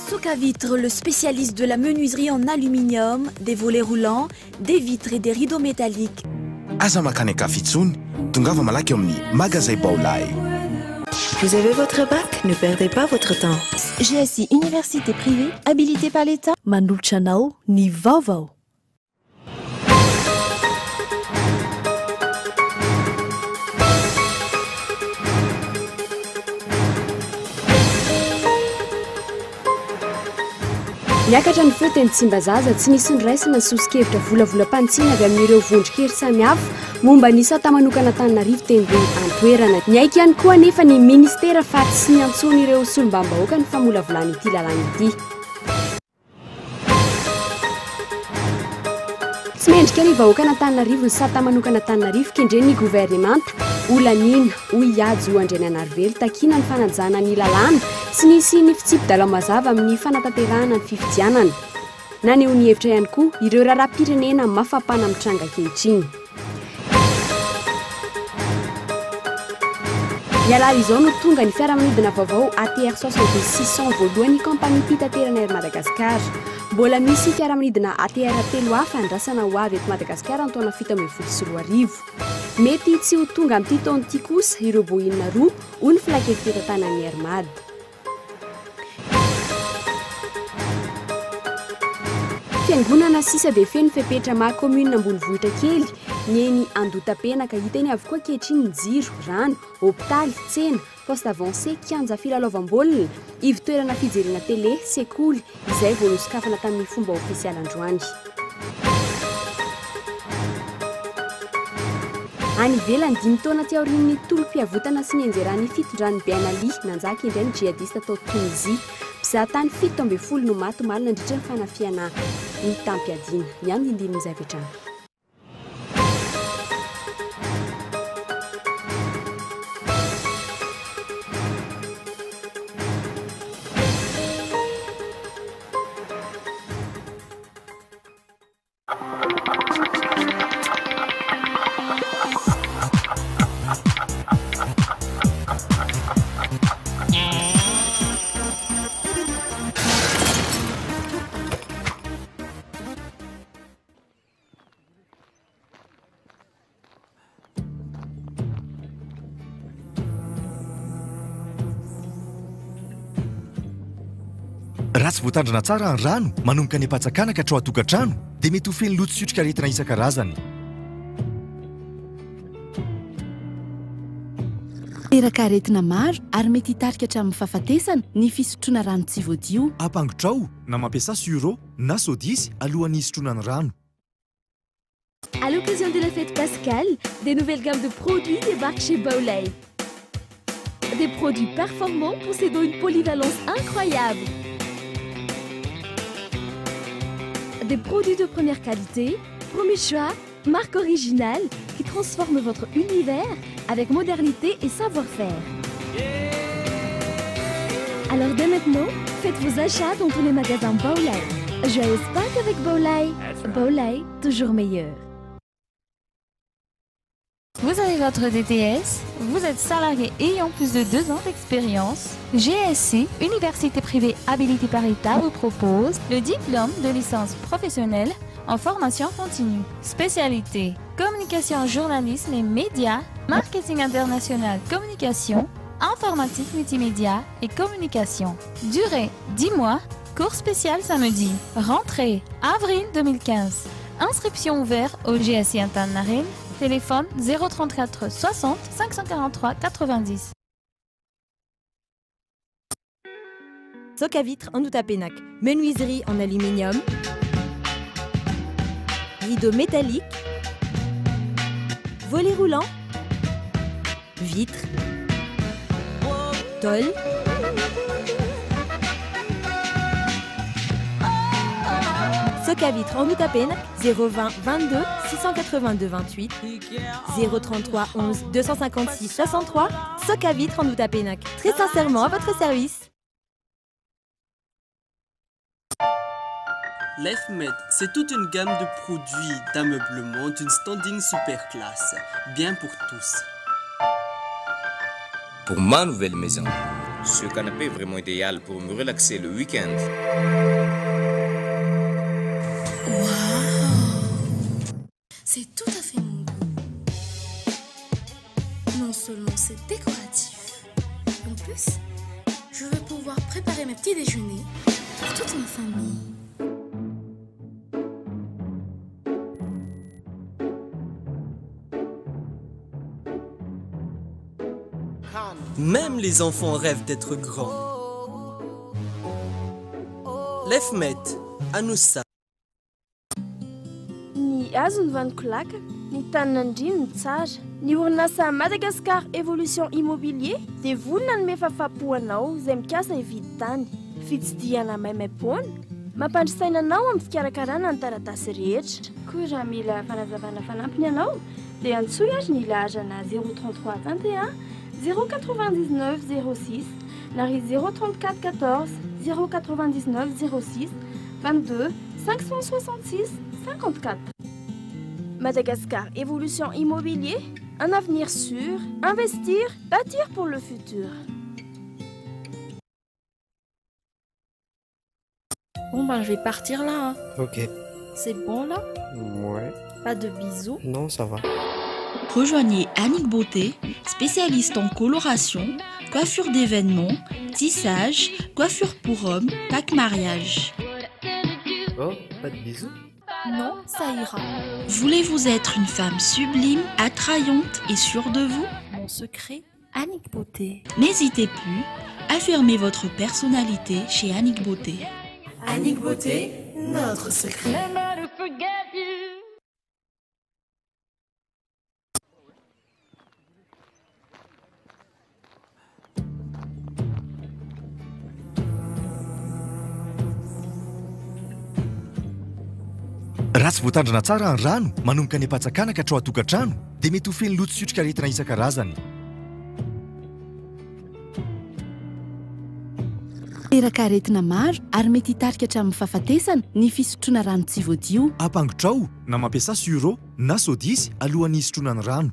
Socavitre, le spécialiste de la menuiserie en aluminium, des volets roulants, des vitres et des rideaux métalliques. Aza mankany an-kafa intsony, tongava malaky ao amin'ny Magazay Baolai. Vous avez votre bac? Ne perdez pas votre temps. GSI Université privée habilitée par l'État. Manolotra anao ny vaovao. Niakatra ny feo teny Tsimbazaza, tsy nisy noraisina ny soso-kevitra volavolam-panitsiana avy amin'ireo vondron-kery samihafa momba ny sata manokana Antananarivo teny an-toerana. Niaiky ihany koa anefa ny minisitera fa tsy niantsoan'ireo solombavambahoaka ny famolavolana ity lalàna ity. Tsy mendrika ny vahoakan'Antananarivo ny sata manokana Antananarivo kendren'ny governemanta. Holaniana, hoy i Hajo Andriananarivelo, takiana ny fanajana ny lalàna sy ny hisian'ny fitsipi-dalao mazava amin'ny fanatanterahana ny fifidianana. Naneho ny hevitra ihany koa ireo raharaham-pirenena mafampana mitranga ankehitriny. Ny alahady izao no tonga ny fiaramanidina vaovao ATR 72 600 voalohan'ny kaompaniam-pitaterana Air Madagascar. Mbola misy fiaramanidina ATR telo hafa andrasana ho avy eto Madagasikara ny taona 2017. Mety tsy ho tonga amin'ity taona ity kosa ireo Boeing roa, hoy ny filankevi-pitantanan'ny Air Mad. Fiangonana sisa dia feno fepetra maha commune ambonivohitra kely ny eny Andohatapenaka. Hita eny avokoa ankehitriny ny jiro, rano, hopitaly, tsena, poste avancé, kianja filalaovam-baolina, ivotoerana fijerena télé, sekoly, izay vao nosokafana tamin'ny fomba ofisialy androany. Any ivelany, dimy taona aty aorian'ny tolom-piavotana sy nianjeran'ny fitondran'i Ben Ali, nanjaka indray ny djihadista tao Tonizia. Mpizahatany 17 no maty omaly nandritra ny fanafihana mitam-piadiana. Ny andindinin'izay avy hatrany. Raha tsy voatandrina tsara ny rano manomboka any am-patsakana ka hatrao an-tokantrano dia mety ho feno loto sy otrikaretina isan-karazany. Miteraka aretina maro ary mety hitarika hatramin'ny fahafatesana ny fisotroana rano tsy voadio. Ampangotraho na mampiasà suro na sodisy alohan'ny hisotroana ny rano. À l'occasion de la fête pascale, des nouvelles gammes de produits débarquent chez Baolai. Des produits performants possédant une polyvalence incroyable. Des produits de première qualité, premier choix, marque originale qui transforme votre univers avec modernité et savoir-faire. Alors dès maintenant, faites vos achats dans tous les magasins Baolai. Joyeuse Pâques avec Baolai. Baolai, toujours meilleur. Vous avez votre DTS, vous êtes salarié ayant plus de 2 ans d'expérience. GSC, Université privée habilitée par l'État, vous propose le diplôme de licence professionnelle en formation continue. Spécialité, communication, journalisme et médias, marketing international, communication, informatique multimédia et communication. Durée, 10 mois, cours spécial samedi. Rentrée, avril 2015. Inscription ouverte au GSC Antaninarenina. Téléphone 034 60 543 90. Socavitre Andohatapenaka, menuiserie en aluminium, rideau métallique, volet roulant, vitre, tôle. Socavitre Andohatapenaka, 020 22 682 28, 033 11 256 63. Socavitre Andohatapenaka, très sincèrement à votre service. LifeMed, c'est toute une gamme de produits d'ameublement d'une standing super classe, bien pour tous. Pour ma nouvelle maison, Ce canapé est vraiment idéal pour me relaxer le week-end. C'est tout à fait mon goût. Non seulement c'est décoratif, en plus, je vais pouvoir préparer mes petits déjeuners pour toute ma famille. Même les enfants rêvent d'être grands. Lefmet, Anoussa. Ny hazo no vanon-kolakana, ny tanin'Andriana no tsara. Ny orinasa Madagascar Evolution Immobilier dia vonona hanome fahafahampo anao izay mikasa hividy tany. Fitsidihana maimaimpoana, mampandry saina anao amin'ny fikarakarana ny taratasy rehetra. Koa raha mila fanazavana fanampiny ianao dia antsoy ary ny laharana 033 21 099 06 na ry 034 14 099 06 22 566 54. Madagascar Evolution Immobilier, un avenir sûr, investir, bâtir pour le futur. Bon ben je vais partir là. Hein. Ok. C'est bon là Ouais. Pas de bisous Non, ça va. Rejoignez Annick Beauté, spécialiste en coloration, coiffure d'événements, tissage, coiffure pour hommes, pack mariage. Oh, pas de bisous Non, ça ira. Voulez-vous être une femme sublime, attrayante et sûre de vous Mon secret, Annick Beauté. N'hésitez plus, affirmez votre personnalité chez Annick Beauté. Annick Beauté, notre secret. Raha tsy voatandrina tsara ny rano manomboka any am-patsakana ka hatrao an-tokantrano dia mety ho feno loto sy otrikaretina isan-karazany. Miteraka aretina maro ary mety hitarika hatramin'ny fahafatesana ny fisotroana rano tsy voadio. Ampangotrao na mampiasà suro na sodisy alohan'ny hisotroana ny rano.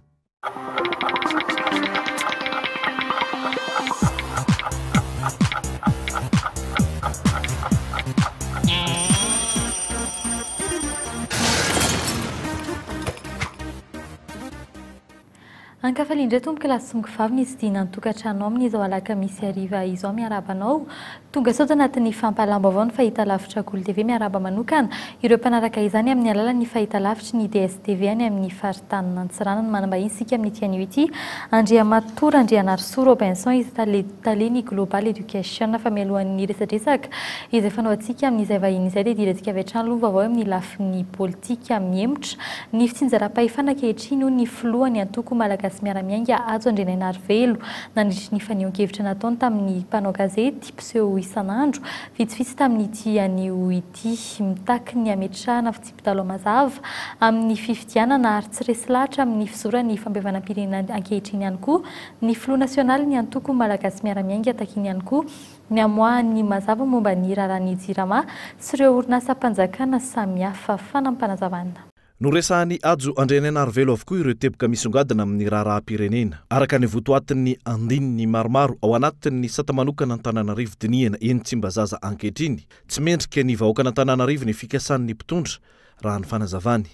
Ankafaliana indray tompoko lahy sy tompoko vavy ny hitsidihina ny tokantranonao amin'izao alakamisy hariva izao. Miarahaba anao tonga sao tanatin'ny fampahalam-baovao ny fahitalavitra Kolo TV. Miarahaba manokana ireo mpanaraka izany amin'ny alalan'ny fahitalavitry ny DSTV any amin'ny faritanin'Antsiranana. Manambahiny isika amin'ity anio ity Andriamatoa Randrianarisoa Robinson, izy tale tale ny Global Education. Fa mialohan'ny resadresaka izay fanaovantsika amin'izay vahiny izay dia idirantsika avy hatrany aloha vaovao amin'ny lafiny politika. Mihemotra ny fitsinjaram-pahefana ankehitriny hoy ny filohan'ny antoko Malagasy Miara-Miainga Hajo Andrianainarivelo nandritry ny fanehoan-kevitra nataony tamin'ny mpanao gazety mpiseho isan'andro vitsivitsy tamin'ity anio ity. Mitaky ny hametrahana fitsipi-dalao mazava amin'ny fifidianana ary tsy resy lahatra amin'ny fizoran'ny fampihavanam-pirenena ankehitriny ihany koa ny filoha nasionalin'ny antoko Malagasy Miara-Miainga. Takiany ihany koa ny hamoahany mazava momba ny raharahan'ny Jirama sy ireo orinasam-panjakana samihafa. Fanampinazavana. Noresahan'i Hajo Andrianainarivelo avokoa ireo teboka misongadina amin'ny raharaham-pirenena, araka ny votoatin'ny andininy maromaro ao anatin'ny sata manokana Antananarivo dinihana eny Tsimbazaza ankehitriny. Tsy mendrika ny vahoakan'Antananarivo ny fikasan'ny mpitondra, raha ny fanazavany.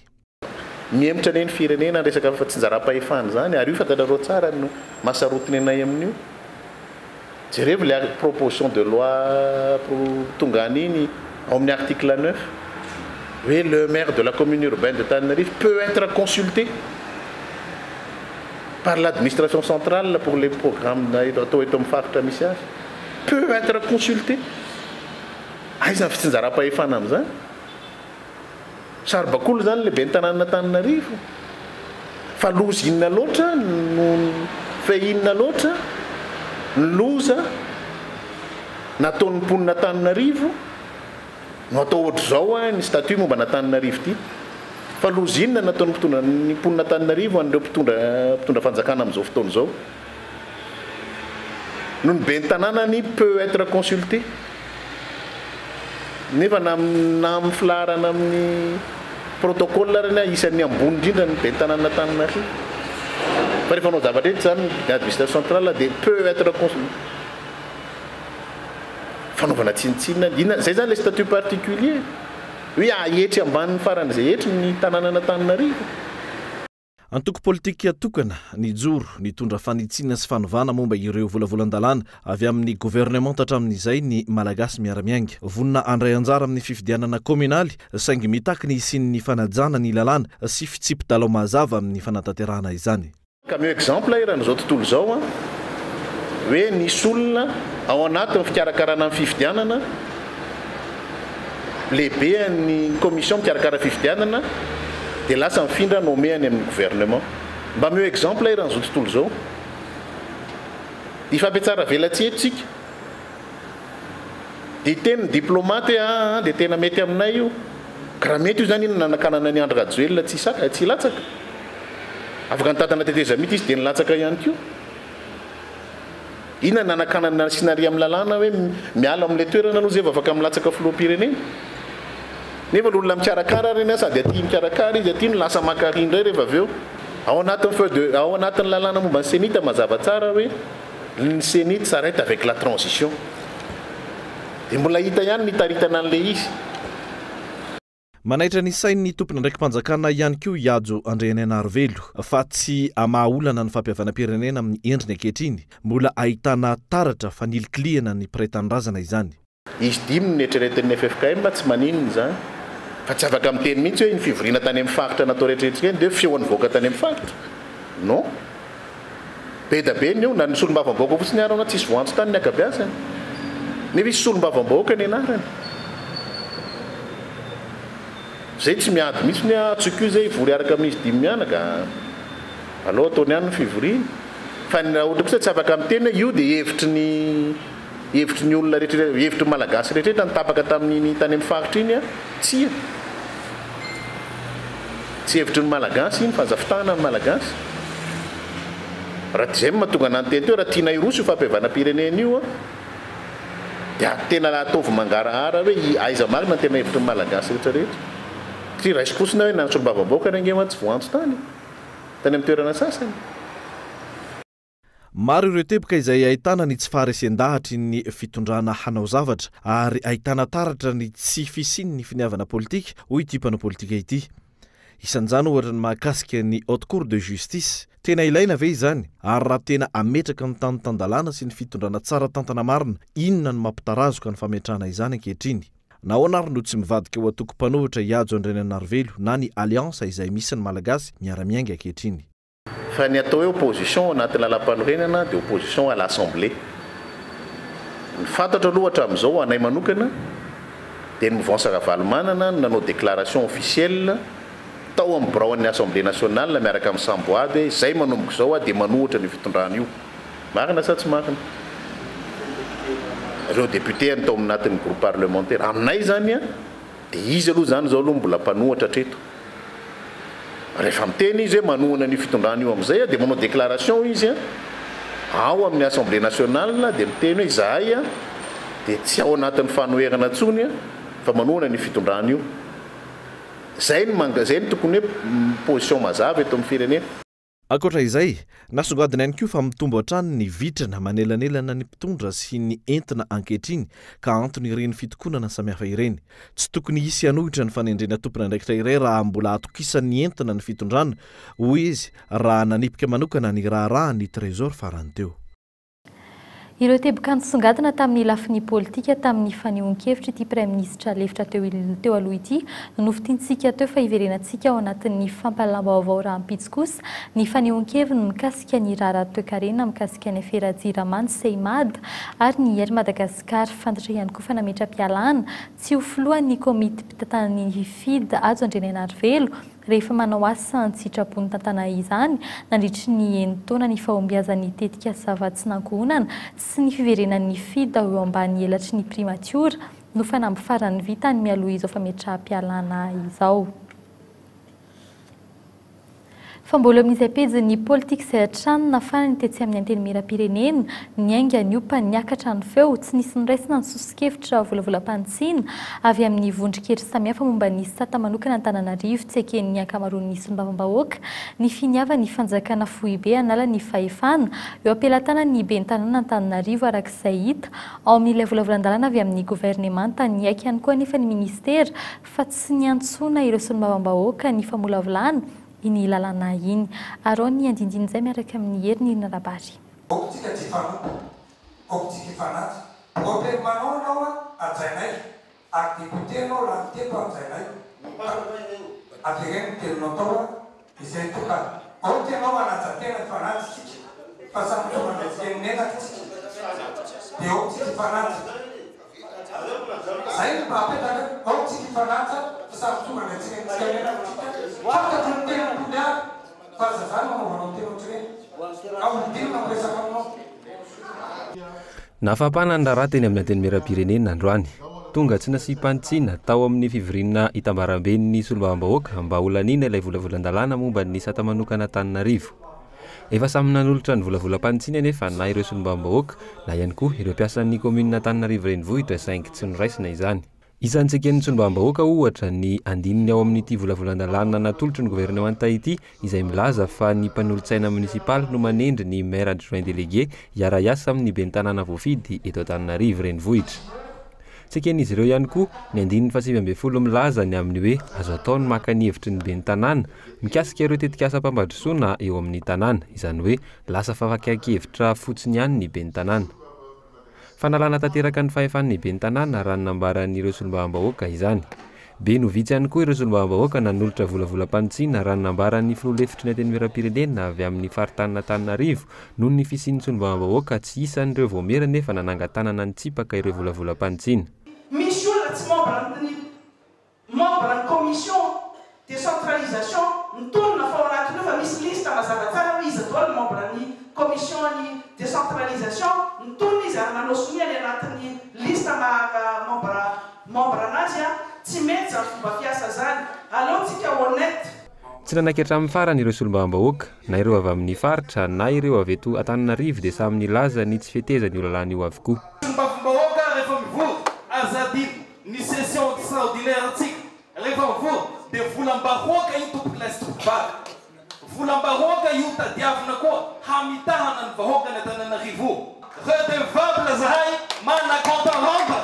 Mihemotra anie ny firenena ny resaka fitsinjaram-pahefana izany ary io fantatrareo tsara no mahasarotiny anay amin'io. Jerevo ilay proposition de loi tonga any iny ao amin'ny article 9 hoe le maire de la commune urbaine de Tananarive peut être consulté par l'administration centrale pour les programmes atao eto amin'ny faritra misy azy. Peut être consulté. Aiza ny fitsinjaram-pahefana amin'izany? Saribakoly izany ilay ben'ny tanànan'Antananarivo. Fa loza inona loatra no fa inona loatra ny loza nataon'ny mponin'Antananarivo no atao ohatr'izao ny statut momba an'Antananarivo ity. Fa loza inona nataon'ny mpitondra ny mponin'Antananarivo an'ireo mpitondra mpitondra fanjakana amin'izao fotoana izao? Noho ny ben'ny tanànany peut être consulté. Nefa na na amin'ny filaharana amin'ny protocole ary anie isan'ny ambony indrindra ny ben'ny tanànan'Antananarivo. Fa rehefa hanao zavatra eto izany ny administration centrale dia peut être consulté. Fanaovana tsinontsinona, inona, izay izany ilay statut particulier, hoe ahetry ambanin'ny faran'izay hetry ny tanànan'Antananarivo. Antoko politika tokana nijoro nitondra fanitsiana sy fanovana momba ireo volavolan-dalàna avy amin'ny governemanta hatramin'izay ny Malagasy Miara-Miainga. Vonona handray anjara amin'ny fifidianana kaominaly saingy mitaky ny hisian'ny fanajana ny lalàna sy fitsipi-dalao mazava amin'ny fanatanterahana izany. Ka omeo exemple eran'izao tontolo izao an, hoe nisy olona ao anatin'ny fikarakarana ny fifidianana, lehibean'ny commission mikarakara fifidianana dia lasa mifindra nommé any amin'ny gouvernement. Mba omeo exemple eran'izao tontolo izao. Hifampiatsara velatsihy eto tsika. Dia hiteny ny diplomate hoe aa dia tena mety aminay io. Ka raha mety io izany inona nanakanana an'i Andry Rajoelina tsy hisaka, tsy hilatsaka? Afaka nitantana tetezamita izy dia nilatsaka ihany koa. Inona no nanakanana an'i Sinari amin'ny lalàna hoe miala amin'ilay toerana aloha izay vao afaka milatsaka filoham-pirenena? Nefa ny olona mikarakara ary anie sady aty mikarakara izy aty no lasa maka ary indray rehefa avy eo. Ao anatin'ny feuille de, ao anatin'ny lalàna momba ny Cenit mazava tsara hoe ny Cenit s'arrête avec la transition. Dia mbola hita ihany ny hitaritana an'ilay izy. Manaitra ny sain'ny tompon'andraiki-panjakana ihany koa i Hajo Andrianainarivelo fa tsy hamaha olana ny fampihavanam-pirenena amin'ny endriny ankehitriny. Mbola ahitana taratra fanilikilihana ny mpiray tanindrazana izany. Izy dimy no neritreretin'ny ffkm, tsy maninona izany. Fa tsy afaka miteny mihitsy hoe iny fivoriana tany amin'ny faritra natao rehetrarehetra iny dia hoe feon'ny vahoaka tany amin'ny faritra. Non. Be da be ny eo, na ny solombavambahoaka fotsiny ary anao tsisy voantso tany ny ankabeazany. Nefa izy solombavambahoaka ny anarany. Zay tsy miady mihitsy ny hoe antsoiko io zay hivory hiaraka amin'izy dimy mianaka. Aleo ataony ihany ny fivoriana. Fa ny raha ohatra kosa tsy afaka miteny hoe io dia hevitry ny hevitry ny olona rehetra, hevitry ny Malagasy rehetra ny tapaka tamin'iny tany amin'ny faritra iny an! Tsia. Tsy hevitry ny Malagasy iny fa aza fitahana ny Malagasy. Raha izay no mahatonga anah niteny teo, raha tiana hiroso io fampihavanam-pirenena io an, dia tena ataovy mangarahara hoe aiza marina ny tena hevitry ny Malagasy rehetra rehetra. Satria raisiko fotsiny hoe na ny solombavambahoaka ary ange mantsy voantso tany, tany amin'ny toerana sasany. Maro ireo teboka izay ahitana ny tsy faharesen-dahatry ny fitondrana hanao zavatra ary ahitana taratra ny tsy fisian'ny finiavana politika, hoy ity mpanao politika ity. Isan'izany ohatra ny mahakasika ny Haute Cour de Justice. Tena ilaina ve izany? Ary raha tena hametraka ny tany tan-dalàna sy ny fitondrana tsara tantana marina, inona no mampitarazoka ny fametrahana izany ankehitriny? Nahoana ary no tsy mivadika ho antoko mpanohitra i Hajo Andrianainarivelo na ny Alliance izay misy ny Malagasy miara-miainga ankehitriny? Fa ny atao hoe opposition ao anaty lalampanorenana dia opposition à l'assemblée. Ny fantatro aloha hatramin'izao ho anay manokana dia ny mouvance Ravalomanana no nanao déclaration officielle tao amin'ny biraon'ny assemblée nationale miaraka amin'ny Samboady hoe izay manomboka izao aho dia manohitra an'io fitondrana io. Marina sa tsy marina? Ireo députés any tao anatin'ny groupe parlementaire. Aminay izany dia izy aloha izany izao aloha mbola mpanohatra hatreto. Rehefa miteny izy hoe manohana an'io fitondrana io amin'izay dia manao déclaration izy ao amin'ny assemblée nationale dia miteny hoe izahay dia tsy ao anatin'ny fanoherana intsony fa manohana an'io fitondrana io. Izay no izay no tokony hoe position mazava eto amin'ny firenena. Ankoatra izay, nasongadina ihany koa fa mitombo hatrany ny vitrana manelanelana ny mpitondra sy ny entina ankehitriny ka antony ireny fitokonana samihafa ireny. Tsy tokony hisy hanohitra ny fanendrena tompon'andraikitra iray raha mbola atokisan'ny entina ny fitondrana, hoy izy raha nanipika manokana ny raharahan'ny Trésor farany teo. Ireo teboka nisongadina tamin'ny lafiny politika tamin'ny fanehoan-kevitr'ity praiminisitra lefitra teo teo aloha ity no nofintintsika teo fa hiverenantsika ao anatin'ny fampahalalam-baovao rahampitso kosa ny fanehoan-keviny mikasika ny raharaha toekarena mikasika ny afera Jirama ny Seimad ary ny Air Madagascar. Fantatra ihany koa fa nametra-pialana tsy ho filohan'ny komity mpitantan'ny FID Hajo Andrianainarivelo Rehefa manao asa an-tsitrapo nitantana izany nandritry ny enin-taona ny fahombiazan'ny tetikasa vatsin'ankohonana sy ny fiverenan'ny FID ho eo ambany elatry ny primatiora no fanamby farany vitany mialoha izao fametraham-pialana izao. Fa mbola eo amin'izay pejin'ny politika izay hatrany nafana ny tetsy amin'ny Antenimierampirenena, niainga ny opa niakatra ny feo, tsy nisy noraisina ny soso-kevitra volavolam-panitsiana avy amin'ny vondron-kery samihafa momba ny sata manokana Antananarivo tsy eken'ny ankamaroan'ny solombavambahoaka ny finiavan'ny fanjakana foibe hanala ny fahefana eo am-pelatanan'ny ben'ny tanàna Antananarivo araka izay hita ao amin'ilay volavolan-dalàna avy amin'ny governemanta niaiky ihany koa anefa ny minisitera fa tsy niantsoana ireo solombavambahoaka ny famolavolana iny lalàna iny. Araho ny andindin'izay miaraka amin'i Hery Nirina Rabary. Aoka tsika tsy hifanompo, aoka tsika hifanaja. Au permanent anao hajainay, ary député anao lany teto hajainay. Avereno ny teninao tao izay tonga. Aoka ianao hanaja tena hifanaja isika fa samy tonga andraisika ny menaka isika. Dia aoka tsika hifanaja. Zay no mba apetraka eo, ao tsika hifanaja fa samy tonga ndray tsika tsika menaka tsika, fantatro ny tenany Toliara fa aza zany manaovanao tena otr'ireny, ka olon-dimy no miresaka aminao. Nafampana ny raharaha teny amin'ny Antenimierampirenena androany. Tonga tsy nasiam-panitsiana tao amin'ny fivoriana itambaramben'ny solombavambahoaka mba holaniana ilay volavolan-dalàna momba ny sata manokana Antananarivo. Efa samy nanolotra ny volavolam-panitsiany anefa na ireo solombavambahoaka na ihany koa ireo mpiasan'ny kaominina Antananarivo Renivohitra saingy tsy noraisina izany. Isan'ny tsy eken'ny solombavambahoaka ohatra ny andininy ao amin'ity volavolan-dalàna natolotry ny governemanta ity izay milaza fa ny mpanolotsaina monisipaly no manendry ny maire adjoint délégué hiara-hiasa amin'ny ben'ny tanàna voafidy eto Antananarivo Renivohitra. Tsy eken'izy ireo ihany koa ny andininy faha-19 milaza ny amin'ny hoe azo atao ny maka ny hevitry ny ben'ny tanàna Mikasika ireo tetikasam-pampandrosoana eo amin'ny tanàna, izany hoe lasa fafakian-kevitra fotsiny ihany ny ben'ny tanàna. Fanalana tanteraka ny fahefan'ny ben'ny tanàna raha ny nambaran'ireo solombavambahoaka izany. Be no vitsy ihany koa ireo solombavambahoaka nanolotra volavolam-panitsiana raha ny nambaran'ny filoha lefitry ny Antenimierampirenena avy amin'ny faritanin'Antananarivo noho ny fisian'ny solombavambahoaka tsy isan'ireo vaomiera nefa nanangan-tanana nitsipaka ireo volavolam-panitsiana. Misy olona tsy membre ny Membre ny commission décentralisation mitonona fa ao anatin'io fa misy liste mazava tsara hoe iza daholo ny membre ny commission ny décentralisation mitonona izy ary manao sonia any anatin'ny liste maha membre membre anazy an, tsy mety zany fomba fiasa zany, aleo tsika honnête. Tsy nanaiky hatramin'ny farany ireo solombavambahoaka, na ireo avy amin'ny faritra na ireo avy eto Antananarivo dia samy nilaza ny tsy fetezan'io lalàna io avokoa. Solombavambahoaka rehefa mivory, aza adino Ny session extraordinaire antsika rehefa mivory dia volam-bahoaka io tompokolahy sy tompokovavy. Volam-bahoaka io tadiavina koa hamitahana ny vahoakan' Antananarivo. Redevable zahay manana compte à rendre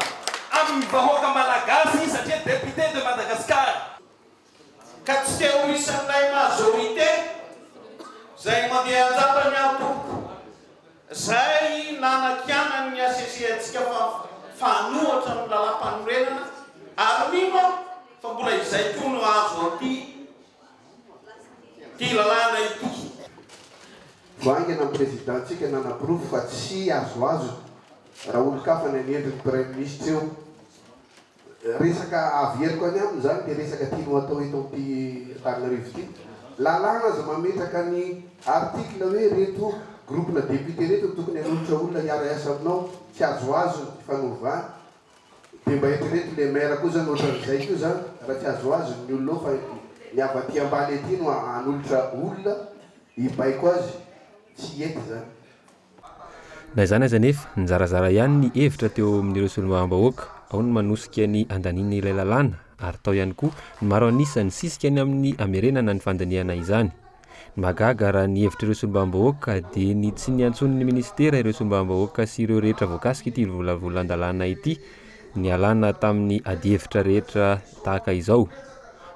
amin'ny vahoaka malagasy satria député de Madagascar. Ka tsy te ho isan'ilay majorité izay mandeha an-jambany aho tompoko. Izay nanakianan'ny HCC antsika fa fanohatra ny lalàmpanorenana ary mino aho fa mbola izay koa no azo an'ity ity lalàna ity. Vao haingana ny président-tsika nanaporofo fa tsy azoazony raha olon-kafa ny hanendry ny praiminisitra eo. Resaka averiko any aminy izany ilay resaka tiany ho atao eto amin'ity Antananarivo ity. Lalàna aza mametraka ny article hoe ireto groupe-na député ireto no tokony hanolotra olona hiara-hiasa aminao, tsy azoazony ny fanovana. Dia mba eritrereto ilay maire koa izany ohatran'izay koa izany, raha tsy azoazony ny olona ao fa ny avy aty ambany aty no hanolotra olona hibaiko azy, tsy hety izany. Na izany aza anefa, nizarazara ihany ny hevitra teo amin'ireo solombavambahoaka, ao ny manosika ny handaniana ilay lalàna ary tao ihany koa ny maro an'isa nisisika ny amin'ny hamerenana ny fandinihana izany. Ny mahagaga raha ny hevitr'ireo solombavambahoaka dia ny tsy niantsoan'ny minisitera ireo solombavambahoaka sy ireo rehetra voakasik'ity volavolan-dalàna ity nialana tamin'ny adihevitra rehetra tahaka izao.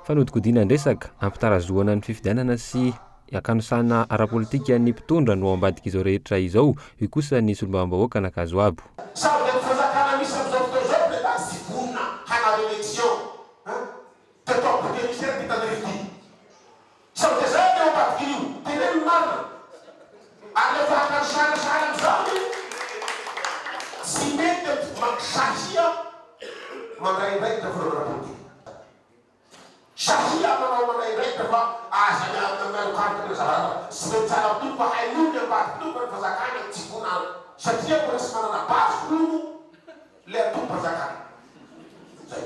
Fanodikodinan-dresaka, hampitarazohana ny fifidianana sy Hakanosana ara-politika ny mpitondra no ao ambadik'izao rehetra izao, hoy kosa ny solombavambahoakan'Ankazoabo. Sao dia ny fanjakana misy amin'izao fotoana izao ve da tsy vonona hanao élection hein? Dia atao bouc émissaire ity Tanarivo ity. Sao dia zay ny ao ambadik'io? Teneno ny marina. Ary le fahakanosana sahala amin'izao anie tsy mety amin'ny sahia mandray andraikitra fanaovana politika. Sahia manao manay andraikitra fa aza mialokaloka ny zavatra tsy mety tsara amin'ny tompo fa hain'olo ny ambadiky tompo fa ny fanjakana tsy vonona satria mbola tsy manana base hono le antokom-panjakana zay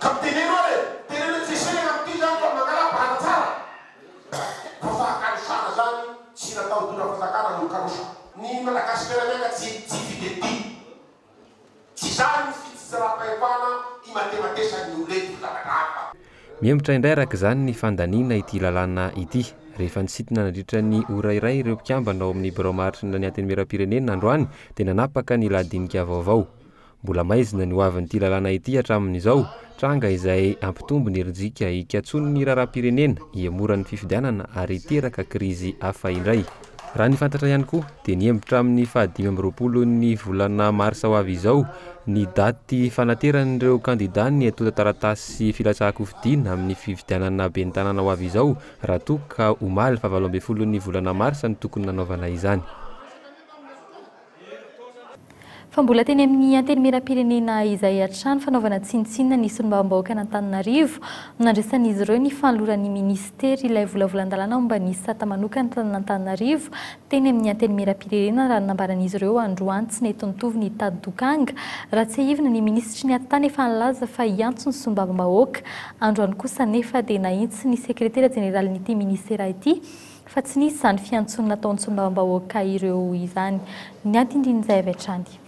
ka miteneno ary e teneno hoe tsy eserana amin'ity zany fa mangala bahana tsara fa fa. imatematesan'ny olona eto fa zavatra hafa. Mihemotra indray araka izany ny fandaniana ity lalàna ity. Rehefa nisintona nandritra ny ora iray ireo mpikambana ao amin'ny birao maharitry ny Antenimierampirenena androany dia nanapaka ny lahadinika vaovao. Mbola maizina ny hoavin'ity lalàna ity hatramin'izao, tranga izay hampitombo ny herijika hikatsoan'ny raharaham-pirenena, hihemoran'ny fifidianana ary hiteraka krizy hafa indray. Raha ny fantatra ihany koa dia nihemotra amin'ny fahadimy amby roapolon'ny volana marsa ho avy izao ny daty fanateran'ireo kandidà ny antontan-taratasy filatsahan-kofidina amin'ny fifidianana ben'ny tanàna ho avy izao raha toa ka omaly fahavalo ambin'ny folon'ny volana marsa no tokony nanaovana izany. Fa mbola teny amin'ny Antenimierampirenena izay hatrany fanaovana tsinontsinona ny solombavambahoakan'Antananarivo no nandraisan'izy ireo ny fanoloran'ny minisitery ilay volavolan-dalàna momba ny sata manokana tanan'Antananarivo teny amin'ny Antenimierampirenena raha ny nambaran'izy ireo androany tsy nety nitovy ny tady dokanga. Raha tsiahivina ny minisitry ny atitany efa nilaza fa hiantso ny solombavambahoaka androany kosa nefa dia nahitsy ny sekretera jeneralin'ity minisitera ity fa tsy nisy izany fiantsoana nataon'ny solombavambahoaka ireo izany. Ny andindinin'izay avy hatrany.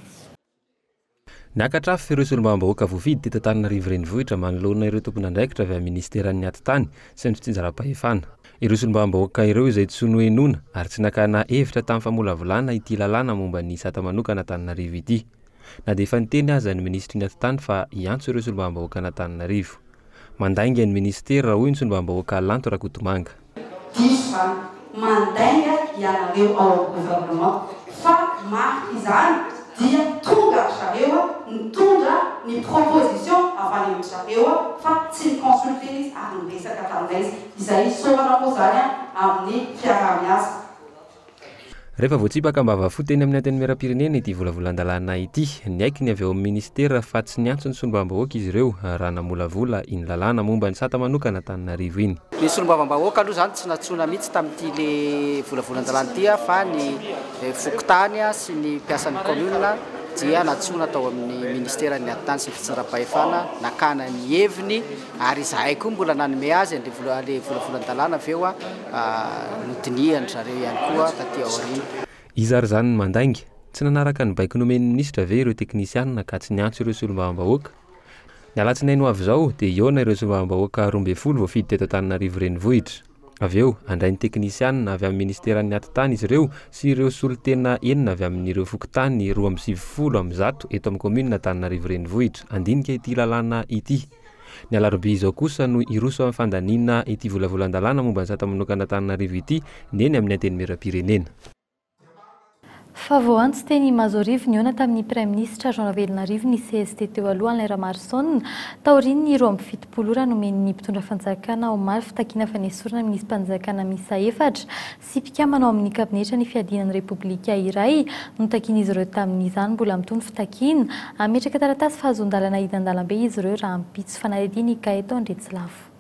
Niakatra afo ireo solombavambahoaka voafidy teto Antananarivo Renivohitra manoloana ireo tompon'andraikitra avy amin'ny minisiteran'ny Atitany sy ny fitsinjaram-pahefana. Ireo solombavambahoaka ireo izay tsy nohenoina ary tsy nakana hevitra tamin'ny famolavolana ity lalàna momba ny sata manokana Antananarivo ity. Na dia efa niteny aza ny minisitry ny Atitany fa hiantso ireo solombavambahoakan'Antananarivo. Mandainga ny minisitera, hoy ny solombavambahoaka Lanto Rakotomanga. Diso izany. Mandainga ianareo ao amin'ny gouvernement fa marika izany dia tonga ry zareo nitondra ny proposition avy any amin-dry zareo fa tsy ni-consulter izy ary niresaka taminay izy. Izay isaorana moa izany amin'ny fiaraha-miasa. Rehefa voatsipaka am-bava-fo teny amin'ny Antenimierampirenena ity volavolan-dalàna ity, niaiky ny avy ao amin'ny minisitera fa tsy niantso ny solombavambahoaka izy ireo raha namolavola iny lalàna momba ny sata manokana Antananarivo iny. Ny solombavambahoaka aloha izany tsy nantsoina mihitsy tamin'ity le volavolan-dalàna ity fa ny fokontany sy ny mpiasan'ny kaominina dia nantsoina tao amin'ny ministeran'ny Atitany sy ny fitsinjaram-pahefana nakana ny heviny ary izahay koa mbola nanome azy an'ilay volavolan-dalàna avy eo nodinihan-dry zareo ihany koa taty aoriana. Iza ary izany no mandainga? Tsy nanaraka ny baiko nomen'ny minisitra ve ireo teknisianina ka tsy niantso ireo solombavambahoaka? Ny alatsinainy ho avy izao dia hihaona ireo solombavambahoaka 12 voafidy teto Antananarivo Renivohitra. Avy eo, handray ny teknisianina avy amin'ny ministeran'ny Atitany izy ireo sy ireo solontena enina avy amin'ireo fokontany 192 eto amin'ny kaominina Antananarivo Renivohitra handinika ity lalàna ity. Ny alarobia izao kosa no hiroso amin'ny fandaniana ity volavolan-dalàna momba ny sata manokana Antananarivo ity ny eny amin'ny Antenimierampirenena. Fa voaantso teny Mahazoarivo nihaona tamin'ny Praiminisitra Jean Ravelonarivo ny cst teo aloha Alain Ramaroson taorian'ny 72 ora nomen'ny mpitondra fanjakana omaly fitakiana fanesorana minisi-panjakana miisa efatra sy mpikambana ao amin'ny kabinetra ny fiadiana ny Repoblika iray notakian'izy ireo tamin'izany. Mbola mitohy ny fitakiana. Hametraka taratasy fahazoan-dalana hidan-dalambe izy ireo rahampitso. Fanadihadiana i Gaëtan Andriatsilavo.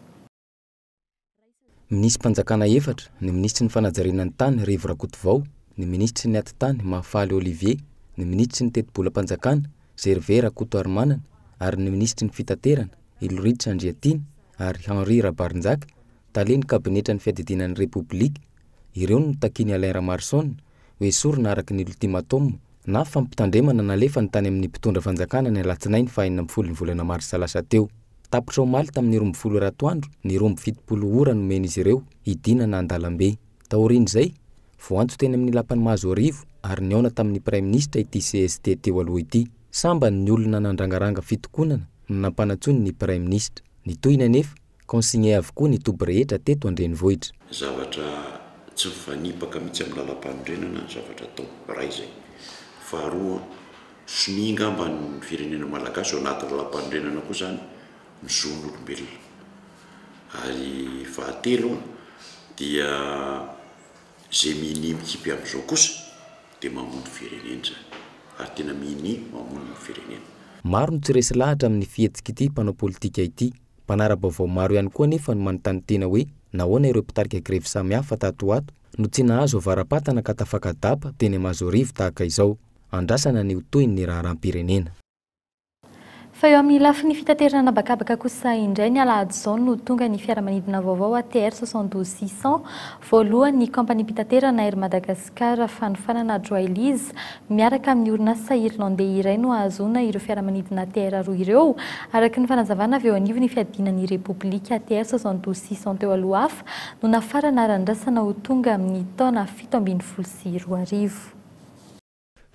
Minisi-panjakana efatra, ny minisitry ny fanajariana ny tany, Rivo Rakotovao, ny minisitry ny atitany, Mahafaly Olivier, ny minisitry ny tetibolam-panjakana, Gervais Rakotoarimanana, ary ny minisitry ny fitaterana, Iloritra Andriatiana ary Henri Rabarinjaka, talen'ny kabinetran'ny fiadidiana ny Repoblika. Ireo no notakian'i Alain Ramaroson ho esorina araka ny ultimatum na fampitandremana nalefany tany amin'ny mpitondra fanjakana ny alatsinainy faha 16 ny volana marsa lasa teo. Tapitra omaly tamin'ny 12 ora atoandro ny 72 ora nomen'izy ireo hidinana an-dalambe. Taorian'izay, voantso teny amin'ny lapan'i Mahazoarivo ary nihaona tamin'ny praiminisitra ity cst teo aloha ity. Sambany ny olona nandrangaranga fitokonana no nampanantsoiny ny praiminisitra. Ny tohiny anefa, Consigné avokoa ny toby rehetra teto an-drenivohitra. Zavatra tsy mifanipaka mihitsy amin'ny lalampanorenana ny zavatra atao. Iray izay. Faharoa, sonia angamba ny firenena malagasy ao anaty lalampanorenana koa izany ny zon'olombelona. Ary fahatelo dia izay minia mikipy amin'izao kosa dia mamono firenena izany. Ary tena minia mamono ny firenena. Maro no tsy resy lahatra amin'ny fihetsik'ity mpanao politika ity. Mpanara-baovao maro ihany koa anefa no manontany tena hoe nahoana ireo mpitarika grevy samihafa tato ho ato no tsy nahazo avara-patana ka tafaka-dapa teny Mahazoarivo tahaka izao. Andrasana ny ho tohin'ny raharaham-pirenena. Fa eo amin'ny lafiny fitaterana an'habakabaka kosa indray, ny alahady izao no tonga ny fiaramanidina vaovao ATR 72 600 voalohany ny kaompaniam-pitaterana Air Madagascar. Fanofanana Droylise miaraka amin'ny orinasa Irlandais iray no ahazoana ireo fiaramanidina ATR roa ireo, araka ny fanazavana avy eo anivon'ny fiadiana ny Repoblika. ATR 72 600 teo aloha hafa no nafarana ary andrasana ho tonga amin'ny taona 2017.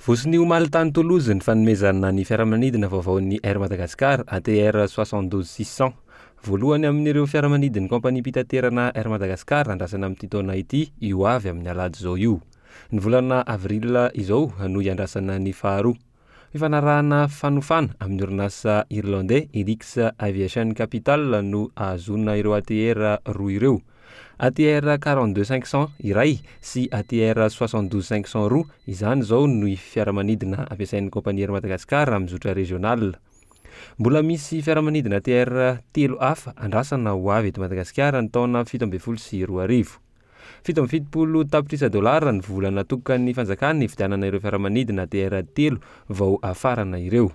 Voasonia omaly tany Toulouse ny fanomezana ny fiaramanidina vaovaon'ny Air Madagascar ATR 72 600. Voalohany amin'ireo fiaramanidin'ny kaompaniam-pitaterana Air Madagascar andrasana amin'ity taona ity io avy amin'ny alahady izao io. Ny volana avril izao no hiandrasana ny faharoa. Fifanarahana fanofana amin'ny orinasa Irlandais Helix Aviation Capital no ahazoana ireo ATR roa ireo. ATR 42 500 iray sy ATR 72 500 roa izany izao ny fiaramanidina ampiasain'ny kaompania Air Madagascar amin'ny zotra régional. Mbola misy fiaramanidina ATR telo hafa andrasana ho avy eto Madagasikara ny taona 2017. 77 tapitrisa dolara ny vola natokan'ny fanjakana hividianana ireo fiaramanidina ATR telo vao hafarana ireo.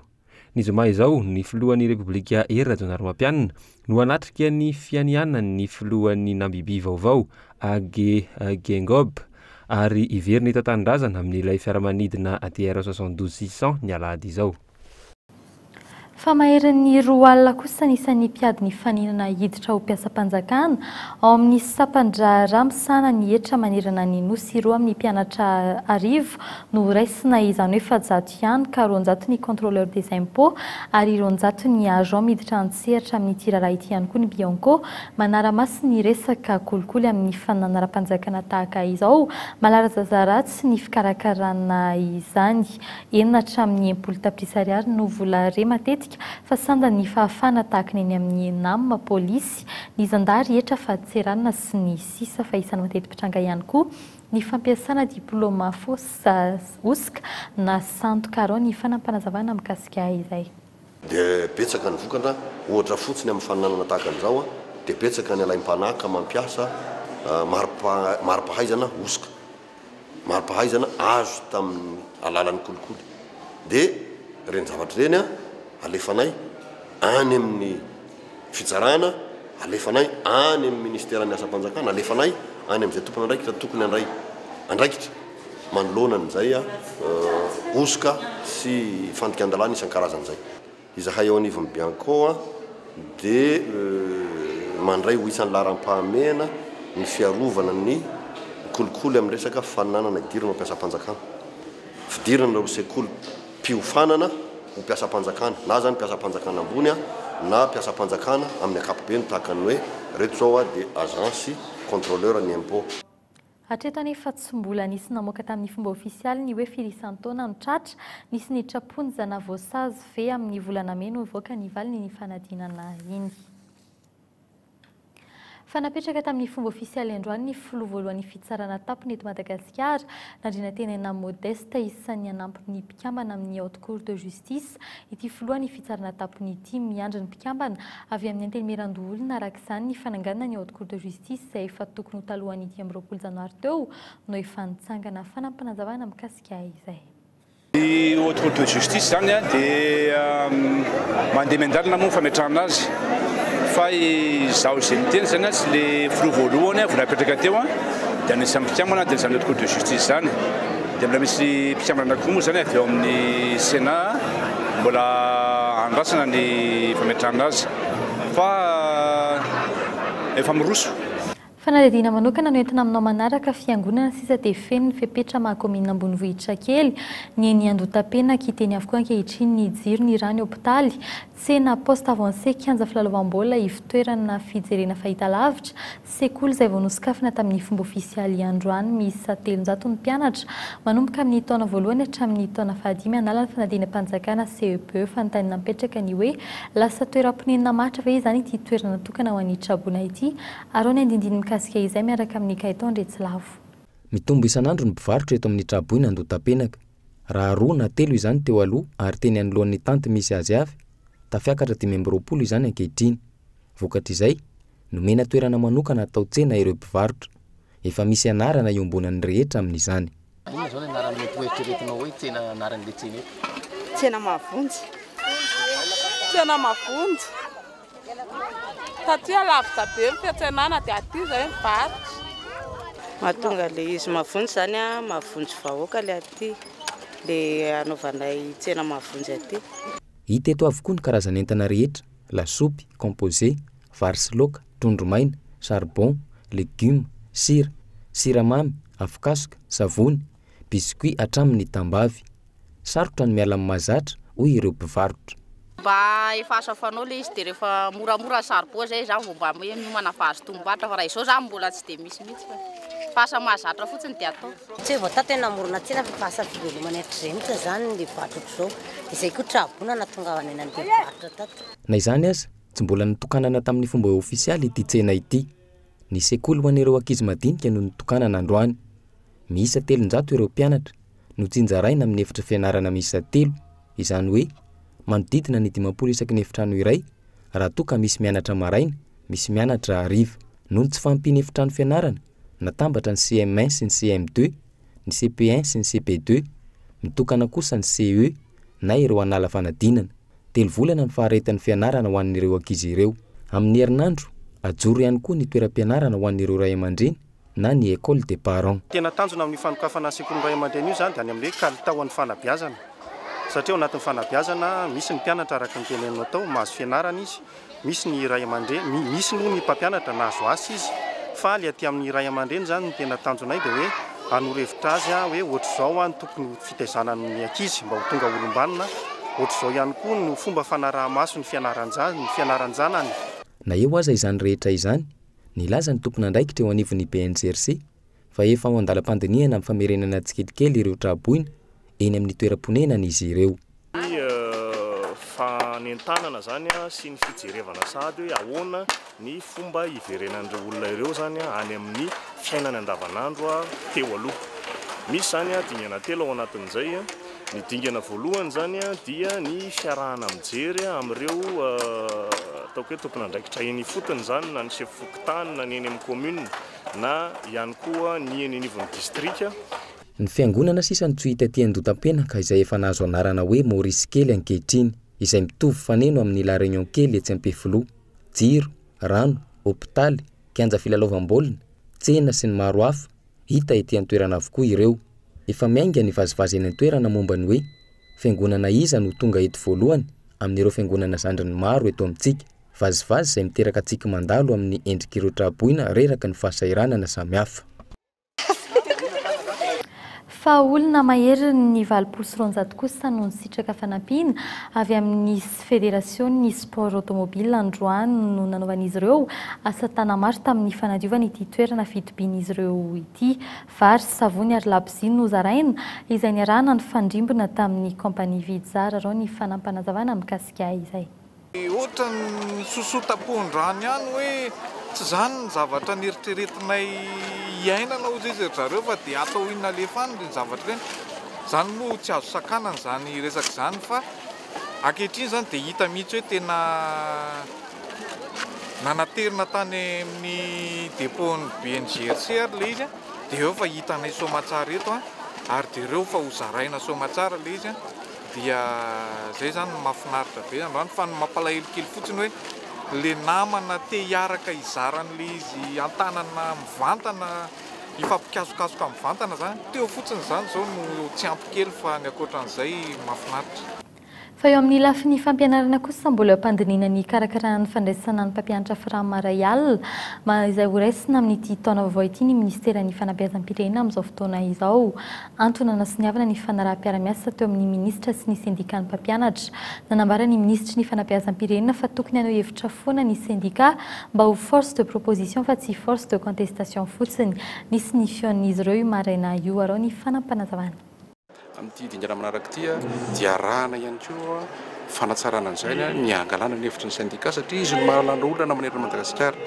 Ny zoma izao, ny filohan'ny Repoblika Hery Rajaonarimampianina no hanatrika ny fianianan'ny filohan'ny Namibia vaovao, Hage Geingob, ary hiverina eto an-tanindrazana amin'ilay fiaramanidina ATR 72 600 ny alahady izao. Fa maherin'ny 20 alina kosa ny isan'ny mpiady nifaninana hiditra ho mpiasam-panjakana ao amin'ny sampan-draharaha misahana ny hetra manerana ny Nosy. Roa amin'ny mpianatra 1000 no horaisina, izany hoe 400 ihany ka 200 ny contrôleur des impôts ary 200 ny agent miditra an-tsehatra amin'ity raharaha ity ihany koa ny Bianco manara-maso ny resaka kolikoly amin'ny fananara-panjakana tahaka izao. Malala-zaza ratsy ny fikarakarana izany. 6 hatramin'ny 60 tapitrisa ariary no vola re matetika fa sandany fahafahana tahaka ny eny amin'ny Enam, polisy, ny zandary, hetra, fadintseranana sy ny sisa fa isan'ny mateti-pitranga ihany koa ny fampiasana diplaoma fausse, hosoka na sandoka. Arao ny fanampanazavana mikasika izay. Dia betsaka ny vokatra, ohatra fotsiny amin'ny faninanana tahaka an'izao dia betsaka ny alaim-panahy ka mampiasa mari-pahaizana hosoka. Mari-pahaizana azo tamin'ny alalan'ny kolikoly. Dia ireny zavatra ireny alefanay any amin'ny fitsarana, alefanay any amin'ny ministeran'ny asam-panjakana, alefanay any amin'izay tompon'andraikitra tokony handray andraikitra manoloana an'izay hosoka sy fandikan-dalàna isan-karazany izay. Izahay eo anivon'ny Bianco dia mandray ho isan'ny laharam-pahamehana ny fiarovana ny kolikoly amin'ny resaka fananana idirana ho mpiasam-panjakana. Fidirana ireo sekolim-piofanana ho mpiasam-panjakana, na izany mpiasam-panjakana ambony na mpiasam-panjakana amin'ny ankapobeny tahaka ny hoe ireto izao dia agent sy contrôleur ny impôt. Hatreto anefa tsy mbola nisy namoaka tamin'ny fomba ofisialy ny hoe firy isan-taona no tratra, nisy niditra am-ponja na voasazy ve amin'ny volana mey no hivoaka ny valin'iny fanadinana iny. Fa napetraka tamin'ny fomba ofisialy androany ny filoha voalohan'ny fitsarana tampony eto Madagasikara, Randrianantenaina Modeste, isan'ny hanampy ny mpikambana amin'ny Haute Cour de Justice ity filohan'ny fitsarana tampony ity. Miandry ny mpikambana avy amin'ny Antenimierandoholona araka izany ny fananganana ny Haute Cour de Justice izay efa tokony ho talohan'ny 25 janoary teo no efa nitsangana. Fanampinazavana mikasika izay. Ny Haute Cour de Justice izany dia mandeha miandalana moa ny fametrahana azy fa izaho izay miteny izany sy ilay filoha voalohany vao napetraka teo dia anisan'ny mpikambana dia izany Haute Cour de Justice izany. Dia mbola misy mpikambana koa moa izany avy ao amin'ny Sénat mbola andrasana ny fametrahana azy fa efa miroso. Fanadihadiana manokana no entina aminao manaraka, fiangonana sisa dia feno ny fepetra maha kaominina ambonivohitra kely, ny eny Andohatapenaka, hiteny avokoa ankehitriny ny jiro, ny rano, hopitaly, tsena, poste avancé, kianja filalaovam-baolina, ivotoerana fijerena fahitalavitra, Sekoly izay vao nosokafina tamin'ny fomba ofisialy androany miisa 300 ny mpianatra manomboka amin'ny taona voalohany hatramin'ny taona fahadimy hanala ny fanadinam-panjakana CEPE. Fanontaniana mipetraka ny hoe lasa toeram-ponenana maharitra ve izany ity toerana natokana ho an'ny traboina ity? Arao ny andindiny mikasika izay miaraka amin'i Gaëtan Andriatsilavo. Mitombo isan'andro ny mpivarotra eto amin'ny traboina Andohatapenaka. Raha roa na telo izany teo aloha ary teny anoloan'ny tanty misy azy avy, tafiakatra 25 izany ankehitriny. Vokatr'izay, Nomena toerana manokana atao tsena ireo mpivarotra. Efa misy anarana iombonan'ny rehetra amin'izany. Inona izao ny anarana mety ho eritreretinao hoe tsena anaran'ilay tsena eto? Tsena Mahavonjy. Tsena Mahavonjy. Taty alavitra be ny fiantsenana dia aty izay mivarotra. Mahatonga ilay izy mahavonjy izany a, mahavonjy vahoaka ilay aty, ilay anaovanay tsena mahavonjy aty. Hita eto avokoa ny karazan'entana rehetra, lasopy, composé, vary sy laoka, trondro maina, charbon, legioma, sira, siramamy, afokasoka, savony, biscuit hatramin'ny tambavy. Sarotra ny miala amin'ny mahazatra, hoy ireo mpivarotra. Mba efa asa fanao ilay izy dia rehefa moramora ny saribao izay izaho vao mba hoe miomana fa azo tombom-barotra fa raha izao izany mbola tsy dia misy mihitsy fa fa asa mahazatra fotsiny dia atao. Tsy hoe vao tato hoe namorona tsena fa efa asa fivelomana hatrizay mihitsy izany ilay varotra ohatr'izao. Dia izay koa traboina nahatongavana nandeha nivarotra tato. Na izany aza, tsy mbola notokanana tamin'ny fomba ofisialy ity tsena ity. Ny sekoly ho an'ireo ankizy madinika no notokanana androany. Miisa 300 ireo mpianatra notsinjaraina amin'ny efitra fianarana miisa telo, izany hoe manodidina ny 50 isaky ny efitrano iray raha toa ka misy mianatra maraina, misy mianatra hariva. Noho ny tsy fahampian'ny efitrano fianarana, natambatra ny CM1 sy ny CM2, ny CP1 sy ny CP2, mitokana kosa ny CE na ireo hanala fanadinana. Telo volana ny faharetan'ny fianarana ho an'ireo ankizy ireo. Amin'ny herinandro, ajoro ihany koa ny toeram-pianarana ho an'ireo ray aman-dreny na ny école des parents. Tena tanjona amin'io fanokafana ny sekolin'ny ray aman-dreny io izany dia any amin'ny hoe kalitaon'ny fanabeazana. Satria ao anatin'ny fanabeazana misy ny mpianatra araka ny teneninao tao, mahazo fianarana izy, misy ny ray aman-dreny, misy moa ny mpampianatra nahazo asa izy. Fa ilay aty amin'ny ray aman-dreny izany no tena tanjonay dia hoe hanoro hevitra azy hoe ohatr'izao ny tokony ho fitaizana ny ankizy mba ho tonga olom-banona, ohatr'izao ihany koa no fomba fanaraha-maso ny fianaran-janany. Na eo aza izany rehetra izany, Nilaza ny tompon'andraikitra eo anivon'ny BNGRC fa efa ao an-dalam-pandinihana amin'ny famerenana tsikelikely ireo tra-boina eny amin'ny toeram-ponenana izy ireo. Ny fanentanana izany sy ny fijerevana sahady hoe ahoana ny fomba hiverenan'ireo olona ireo izany any amin'ny fiainany andavanandro teo aloha. Misy izany dingana telo ao anatin'izay. Ny dingana voalohany izany dia ny fiarahana mijery amin'ireo ataoko hoe tompon'andraikitra eny ifotony izany na ny sefo fokontany na ny eny amin'ny commune na ihany koa ny eny anivon'ny distrika. Ny fiangonana sisa no tsy hita ety Andotampenaka izay efa nahazo anarana hoe Maurice kely ankehitriny, izay mitovy faneno amin'ny La Réunion kely etsy Ampefiloha. Jiro, rano, hopitaly, kianja filalaovam-baolina, tsena sy ny maro hafa, Hita ety an-toerana avokoa ireo. Efa miainga ny vazivazy eny an-toerana momba ny hoe fiangonana iza no tonga eto voalohany amin'ireo fiangonana zandriny maro eto amintsika. Vazivazy izay miteraka tsiky mandalo amin'ny endrik'ireo tra-boina reraky ny fahasahiranana samihafa. Fa olona maherin'ny 280 kosa no nisitraka fanampiana avy amin'ny federasionin'ny sport automobile androany no nanaovan'izy ireo asa tanamaro tamin'ny fanadiovana ity toerana fitobian'izy ireo ity. Vary, savony ary labozia no zaraina izay niarahana nifandrimbona tamin'ny kaompania Vijara. Arao ny fanampanazavana mikasika izay. Ohatran'ny sosoa tapohan-drano ihany hoe tsy izany ny zavatra neritreretinay hiainana hozy izy ry zareo fa dia atao inona alefa any ireny zavatra ireny. Izany moa tsy azo sakanana izany resaka izany fa ankehitriny izany dia hita mihitsy hoe tena nanaterina tany amin'ny dépôt-n'ny BNGRC ary ilay izy dia eo fa hitanay soamatsara eto ary dia ireo fa hozaraina soamatsara ilay izy. Dia zay zany no mahafinaritra be androany fa ny mampalahelo kely fotsiny hoe le namana te hiaraka hizara an'le izy an-tanana mivantana hifampikasokasoka mivantana zany teo fotsiny zany zao no tsy ampy kely fa ny ankoatran'izay mahafinaritra. Fa eo amin'ny lafiny fampianarana kosa mbola eo am-pandinihina ny hikarakarana ny fandraisana ny mpampianatra Fram Royal izay horaisina amin'ity taona vaovao ity ny minisiteran'ny fanabeazam-pirenena amin'izao fotoana izao. Antony nanasoniavana ny fanaraham-piara-miasa teo amin'ny minisitra sy ny sendikan'ny mpampianatra. Nanambara ny minisitry ny fanabeazam-pirenena fa tokony haneho hevitra foana ny sendika mba ho force de proposition fa tsy force de contestation fotsiny. Nisy ny fihaonan'izy ireo io maraina io. Araho ny fanampinazavana. Amin'ity dingana manaraka ity dia arahana ihany koa fanatsarana an'izay ny hangalana ny hevitry ny sendika satria izy no mahalala olana manerana an'i Madagasikara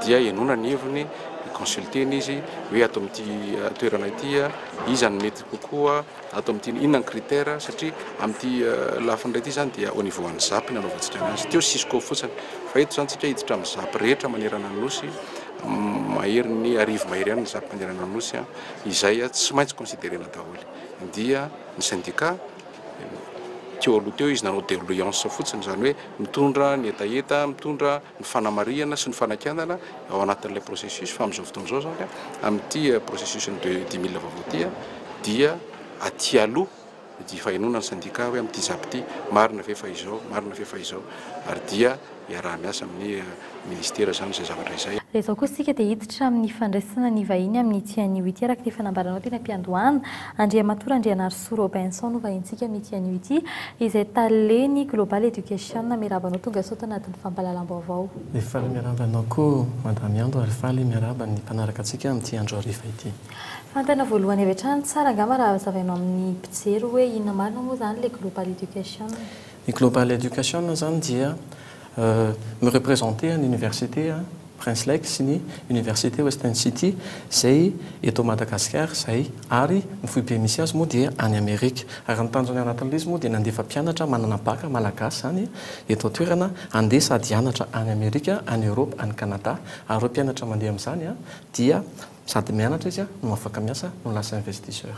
dia henoina ny heviny, consulter-na izy hoe ato amin'ity toerana ity iza no mety kokoa, ato amin'ity inona ny critère satria amin'ity lafiny iray ity izany dia au niveau an'ny zap ny anaovantsika anazy. Teo Cisco fotsiny fa eto izany tsika hiditra amin'ny zap rehetra manerana ny Nosy, maherin'ny 1000 mahery ihany ny zap manerana ny Nosy izay tsy maintsy considerena daholo dia ny syndicat. Teo aloha teo izy nanao doléance fotsiny, izany hoe mitondra ny hetaheta, mitondra ny fanamarihana sy ny fanakianana ao anatin'ilay processus, fa amin'izao fotoana izao izany amin'ity processus ny deux 10000 vaovao ity dia aty aloha dia efa henoina ny syndicat hoe amin'ity zap ity marina ve fa izao, marina ve fa izao, ary dia iaraha-miasa amin'ny ministera izany izay zavatra izay. Raha izao kosa isika dia hiditra amin'ny fandraisana ny vahiny amin'ity anio ity araka ny efa nambaranao teny am-piandohana. Andriamatoa Randrianarisoa Robinson no vahintsika amin'ity anio ity, izay talen'ny Global Education. Miarahaba anao tonga soa tao anatin'ny fampahalalam-baovao. Faly miarahaba anao koa Madame Ando ary faly miarahaba ny mpanaraka antsika amin'ity andro hariva ity. Fanontaniana voalohany avy hatrany, tsara angamba raha hazavainao amin'ny mpijery hoe inona marina moa izany ilay Global Education? Ny Global Education izany dia mi-representer ny université Prince Lake sy ny université Western City izay eto Madagasikara izay ary ny foibe misy azy moa dia any Amerika. Ary ny tanjony anatin'ilay izy moa dia nandefa mpianatra manana bac malagasy izany eto an-toerana handeha sady hianatra any Amerika, any Europe, any Canada. Ary ireo mpianatra mandeha amin'izany dia sady mianatra izy no afaka miasa no lasa investisseur.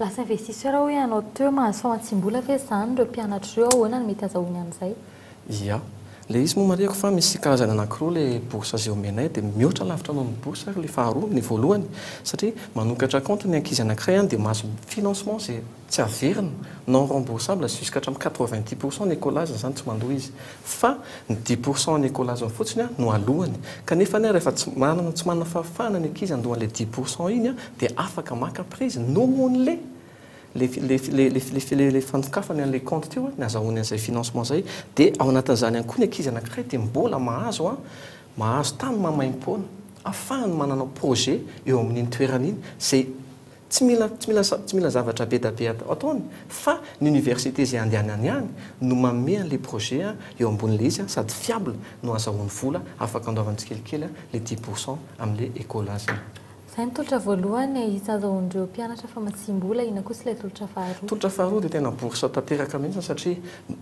Lasa investisseur hoy ianao teo, mahazo famatsiam-bola ve izany ireo mpianatra ireo, ahoana no mety azahoany an'izay? Ia. Ilay izy moa marihiko fa misy karazany anankiroa ilay bourse izay omenay dia mihoatra lavitra noho ny bourse ary ilay faharoa, ny voalohany satria manokatra compte ny ankizy anankiray dia mahazo financement izay tsy averina, non remboursable jusqu'à hatramin'ny 90 pourcent ny écolage izany tsy mandoa izy fa ny 10 pourcent ny écolage fotsiny no alohany kanefa rehefa tsy manana tsy manana fahafahana ny ankizy andoa an'ilay 10 pourcent iny dia afaka maka prêt izy nohon'le le fanokafany an'le compte teo ny azahoany an'izay financement zay. Dia ao anatin'izany ihany koa ny ankizy anankiray dia mbola mahazo tany maimaimpoana ahafahany manana projet eo amin'iny toerana iny zay tsy mila zavatra be da be ataony fa ny université zay andehanany ihany no manome an'le projet eo ambon'le izy sady fiable no azahoany vola afaka andoavany tsikelikely le 10 pourcent amin'le écolage. Izay ny tolotra voalohany azahoan'ireo mpianatra famatsiam-bola. Inona kosa ilay tolotra faharoa? Tolotra faharoa dia tena bourse tanteraka mihitsy satria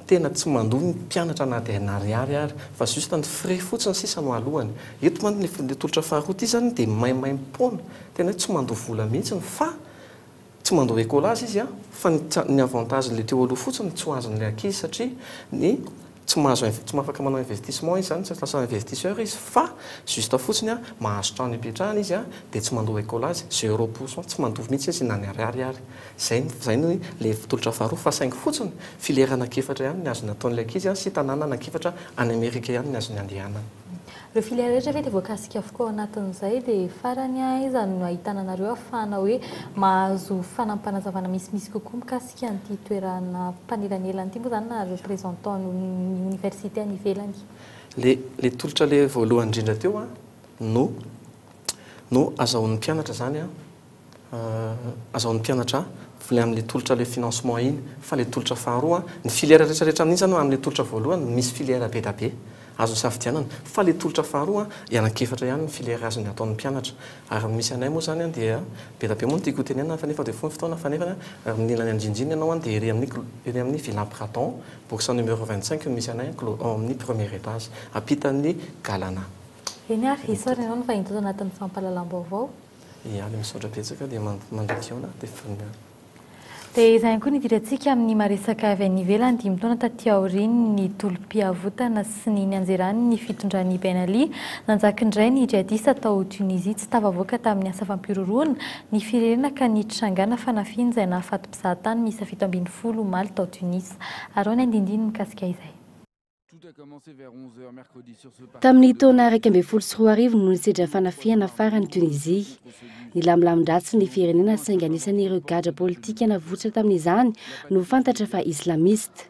tena tsy mandoa ny mpianatra na dia n'ariary ary fa juste ny frais fotsiny sisa no alohany. Eto manko le tolotra faharoa ity zany dia maimaimpoana, tena hoe tsy mandoa vola mihitsy fa tsy mandoa écolage izy fa ny avantage le teo aloha fotsiny tsy ho azon'le ankizy satria ny tsy mahazo tsy mahafaka manao investissement izy zany, tsy lasa investisseur izy fa juste fotsiny mahazo trano ipetrahana izy dia tsy mandoa écolage, 0 pourcent, tsy mandoa mihitsy izy na ny ariary ary. Zay no le tolotra faharoa fa saingy fotsiny filière anankiefatra ihany ny azony ataon'ilay ankizy sy tanàna anankiefatra any Amerika ihany ny azony andehanana. Ireo filière rehetra ve dia voakasika avokoa ao anatin'izay? Dia farany, aiza no ahitana anareo ahafahana hoe mahazo fanampanazavana misimisy kokoa mikasika an'ity toerana mpanelanelana ity moa zany na représentant ny université any ivelany? Le tolotra le voalohany indrindra teo no azahoan'ny mpianatra zany azahoan'ny mpianatra le amin'le tolotra le financement iny fa le tolotra faharoa ny filière rehetrarehetra amin'iny zany amin'le tolotra voalohany misy filière be da be azo safidianana fa le tolotra faharoa anankiefatra ihany ny filière azony ataon'ny mpianatra. Ary misy anay moa zany dia be da be moa no tiako hotenenana fa nefa dia fohy ny fotoana fa nefa amin'ny ilany andrindrina ianao dia ery amin'ny Villa Pradon, box numéro 25 no misy anay ao amin'ny premier étage ampitan'ny Galana. Eny ary, isaorana ianao ny vahiny tato anatin'ny fampahalalam-baovao. Ia, dia misaotra betsaka dia mandra-pihaona dia vonona. Dia izay ihany koa ny idirantsika amin'ny maresaka avy any ivelany. 5 taona taty aorian'ny tolom-piavotana sy ny nianjerany ny fitondran'i Ben Ali, nanjaka indray ny djihadista tao Tunisie. Tsy tafavoaka tamin'ny asa fampihorohoroana ny firenena ka nitrangana fanafihana izay nahafaty mpizahatany miisa 17 omaly tao Tunis. Ary ao ny andindiny mikasika izay. Tamin'ny taona 2011 no nisedra fanafihana farany Tunisia. Nilamilamin-dratsy ny firenena saingy anisan'ireo gadra politika navotsotra tamin'izany no fantatra fa islamista.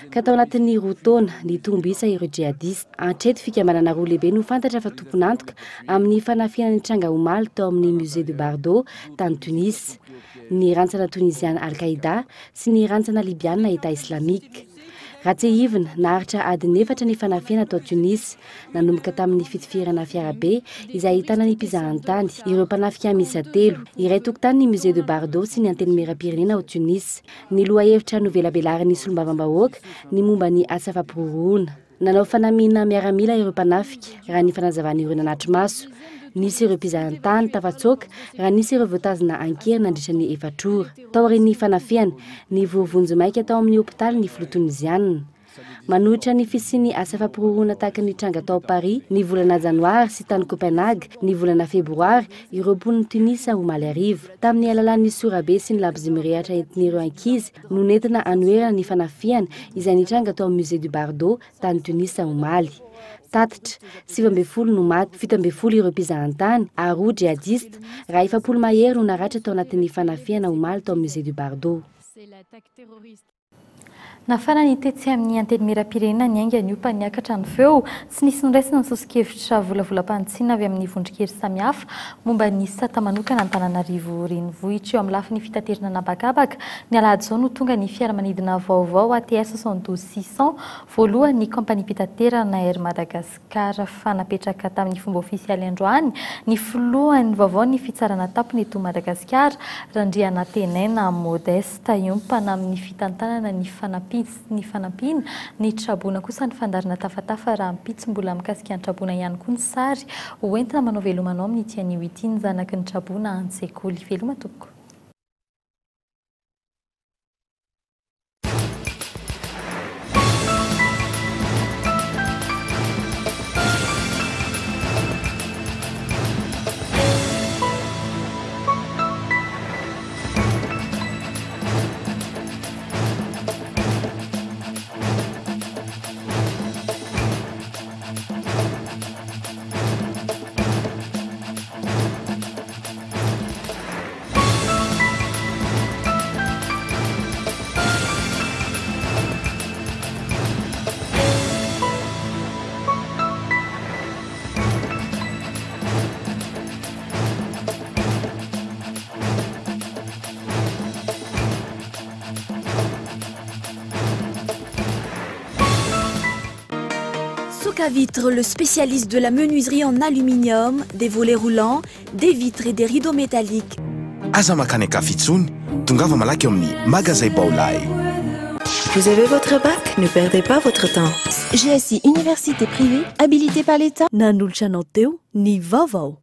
Ka tao anatin'ny 2 taona nitombo isa ireo djihadista. Hatreto fikambanana roa lehibe no fantatra fa tompon'antoka amin'ny fanafihana nitranga omaly tao amin'ny musée de Bardo tany Tunis. Ny rantsana tunisiana Al-Qaïda sy ny rantsana libiana État islamique. Raha tsiahivina, naharitra adiny 4 ny fanafihana tao Tunis, nanomboka tamin'ny fitifirana fiarabe izay ahitana ny mpizahantany, ireo mpanafika miisa telo. Iray tokotany ny musée de Bardo sy ny antenimieram-pirenena ao Tunis. Ny lohahevitra novelabelarin'ny solombavambahoaka ny momba ny asa fampihorohoroana. Nanao fanamiana miaramila ireo mpanafika, raha ny fanazavan'ireo nanatri-maso. Nisy ireo mpizahantany tafatsoaka raha nisy ireo voatazona an-kery nandritra ny efatra ora. Taorian'ny fanafihana, nivory vonjimaika tao amin'ny hopitaly ny filoha tonizianina. Manohitra ny fisian'ny asa fampiroroana tahaka ny tranga tao Paris ny volana janoary sy tany Copenhague ny volana febroary ireo mponin'i Tunis omaly hariva. Tamin'ny alalan'ny sorabe sy ny labozia mirehatra entin'ireo ankizy no nentina hanoherana ny fanafihana izay nitranga tao amin'ny Musée du Bardo tany Tunis omaly. Tatitra, 19 no maty, 17 ireo mpizahantany ary roa djihadista, raha 40 mahery no naratra tao anatin'ny fanafihana omaly tao amin'ny Musée du Bardo. Nafana ny tetsy amin'ny Antenimierampirenena niainga ny ompa niakatra ny feo. Tsy nisy noraisina ny soso-kevitra volavolam-panitsiana avy amin'ny vondron-kery samihafa momba ny sata manokana Antananarivo Renivohitra. Eo amin'ny lafiny fitaterana an'habakabaka, ny alahady izao no tonga ny fiaramanidina vaovao ATR 72 600 voalohan'ny kaompaniam-pitaterana Air Madagascar. Fa napetraka tamin'ny fomba ofisialy androany ny filohan'ny vaovaon'ny fitsarana tampony eto Madagasikara, Randrianantenaina Modeste. Hiompana amin'ny fitantanana ny ny fanampiana ny traboina kosa ny fandaharana tafatafa rahampitso. Mbola mikasika ny traboina ihany koa ny sary hoentina manao veloma anao amin'ity anio ity ny zanaky ny traboina an-tsekoly. Veloma tompoko. Souk Vitre, le spécialiste de la menuiserie en aluminium, des volets roulants, des vitres et des rideaux métalliques. Aza mankany an-kafa intsony, tongava malaky eo amin'ny Magazay Baolai. Vous avez votre bac? Ne perdez pas votre temps. GSI Université privée, habilitée par l'État. Nanolotra anao teo ny vaovao.